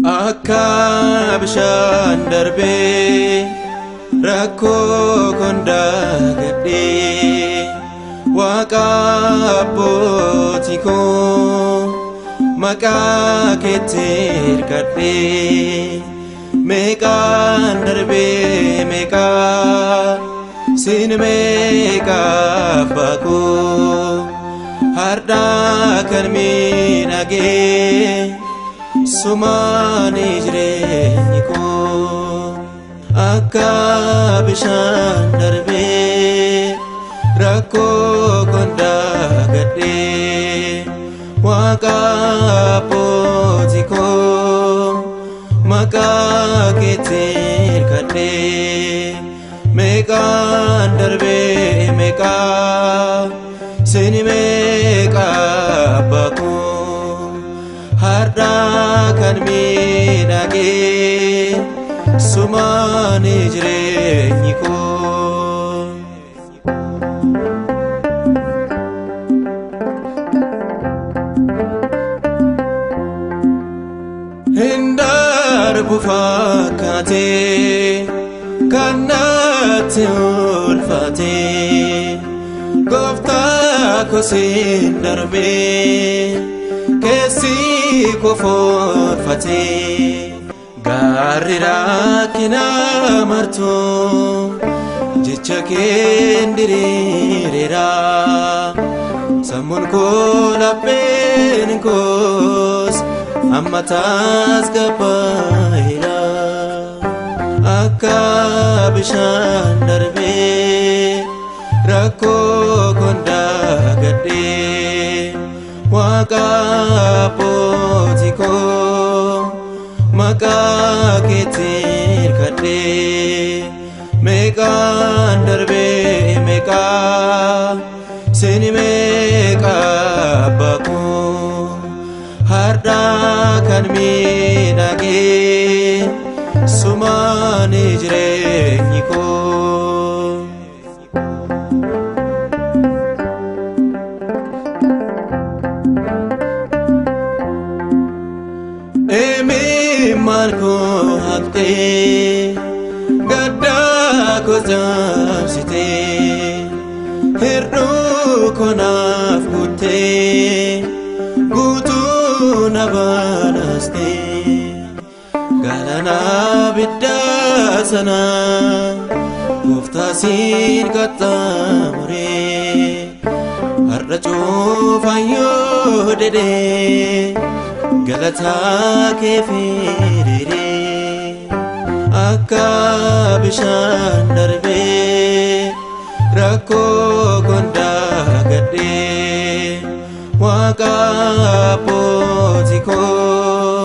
Akka bishaan darbee rakkoo kondaa gadhee Waaqa abbootii koo maqaa keetti hirkadhee meeqaan darbee meeqaa siin meeqa abbaa koo hardhaa kan miidhagee Sumaani jireenyi koo akka bishaan darbee rakkoo kondaa gadhee Waaqa abbootii koo maqaa keetti hirkadhee meeqaan darbee meeqaa siin meeqa abbaa koo Hardhaa kan miidhagee sumaani jireenyi koo. Hin darbu fakkaatee kan natti ulfaatee gooftaa koo siin darbee. Keessi koo forfatee gaarri rakkina martu jecha keen diriireera sammuun koo lapheen koos amma tasgabbaa'eera akka bishaan darbee rakkoo kondaa gadhee Waaqa abbootii koo maqaa keetti hirkadhee meeqaan darbee meeqaa siin meeqa abbaa koo hardhaa kan miidhagee sumaani jireenyi koo. Imimmaan koo haqxee gaddaa koo cabsitee hir'uu koo naaf guuttee guutuu na baalaastee galaana abiddaa sana gooftaa siin qaxxaamuree har'a cufayyoo dedee Galataa kee firiiree akka bishaan darbee rakkoo kondaa gadhee Waaqa abbootii koo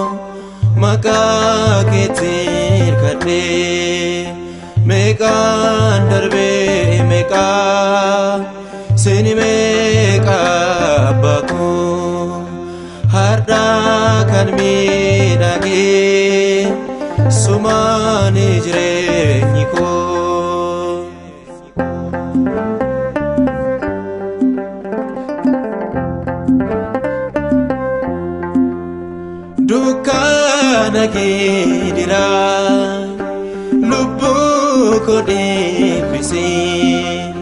maqaa keetti hirkadhee meeqaan darbee meeqaa siin meeqa abbaa koo Hardhaa kan miidhagee sumaani jireenyi koo. Dukkaana gidiraa lubbuu koo deebisee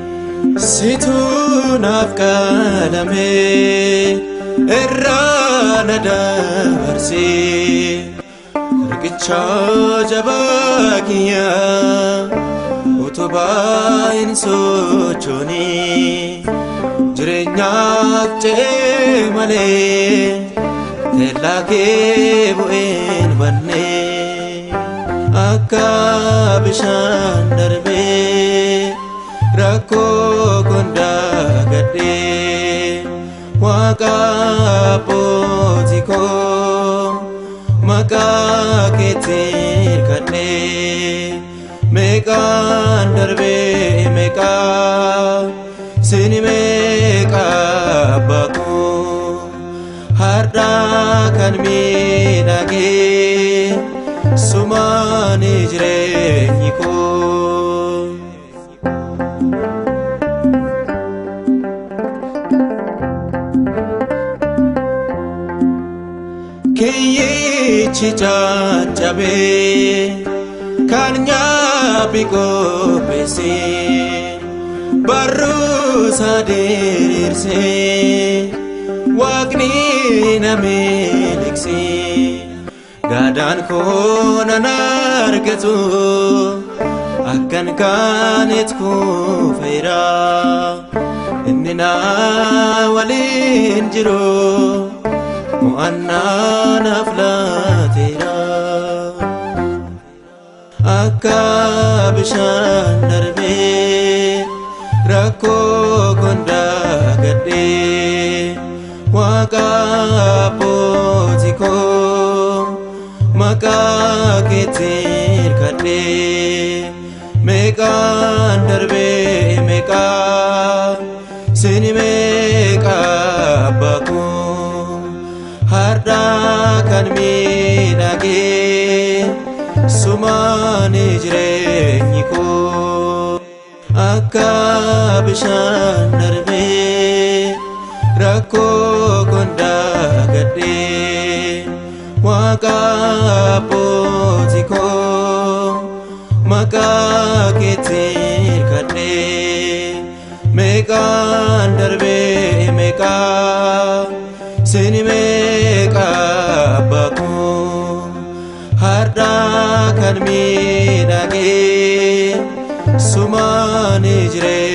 situ naaf qalamee irraa na dabarsee riqicha jabaa kiyyaa utubaa hin sochoonee jireenyaaf ce'ee malee teellaa kee bu'een bannee akka bishaan darbee rakkoo kondaa gadhee. Waaqa abbootii koo maqaa keetti hirkadhee meeqaan darbee meeqaa sini meeqa abbaa koo har'a kan miidhagee sumaan jireenyi koo. Kiyyichi caccabee kan nyaaphi qopheessee barruusa diriirsee waaqni na miliqsee gaadaan koo nan argatu akkan kaanet kufeera inni na waliin jiru. Mo'annaa naaf laateera akka bishaan darbee rakkoo kondaa gadhee waaqa abbootii koo maqaa keetti hirkadhee meeqaan darbee meeqaa sini meeqa abbaa koo. Har'a kan miidhagee sumaan jireenyi koo akka bishaan darbee rakkoo kondaa gadhee waaqa abbootii koo maqaa keetti hirkadhee meeqaan darbee meeqaa sini meeqa abbaa koo har'a kan miidhagee sumaan jireenyi.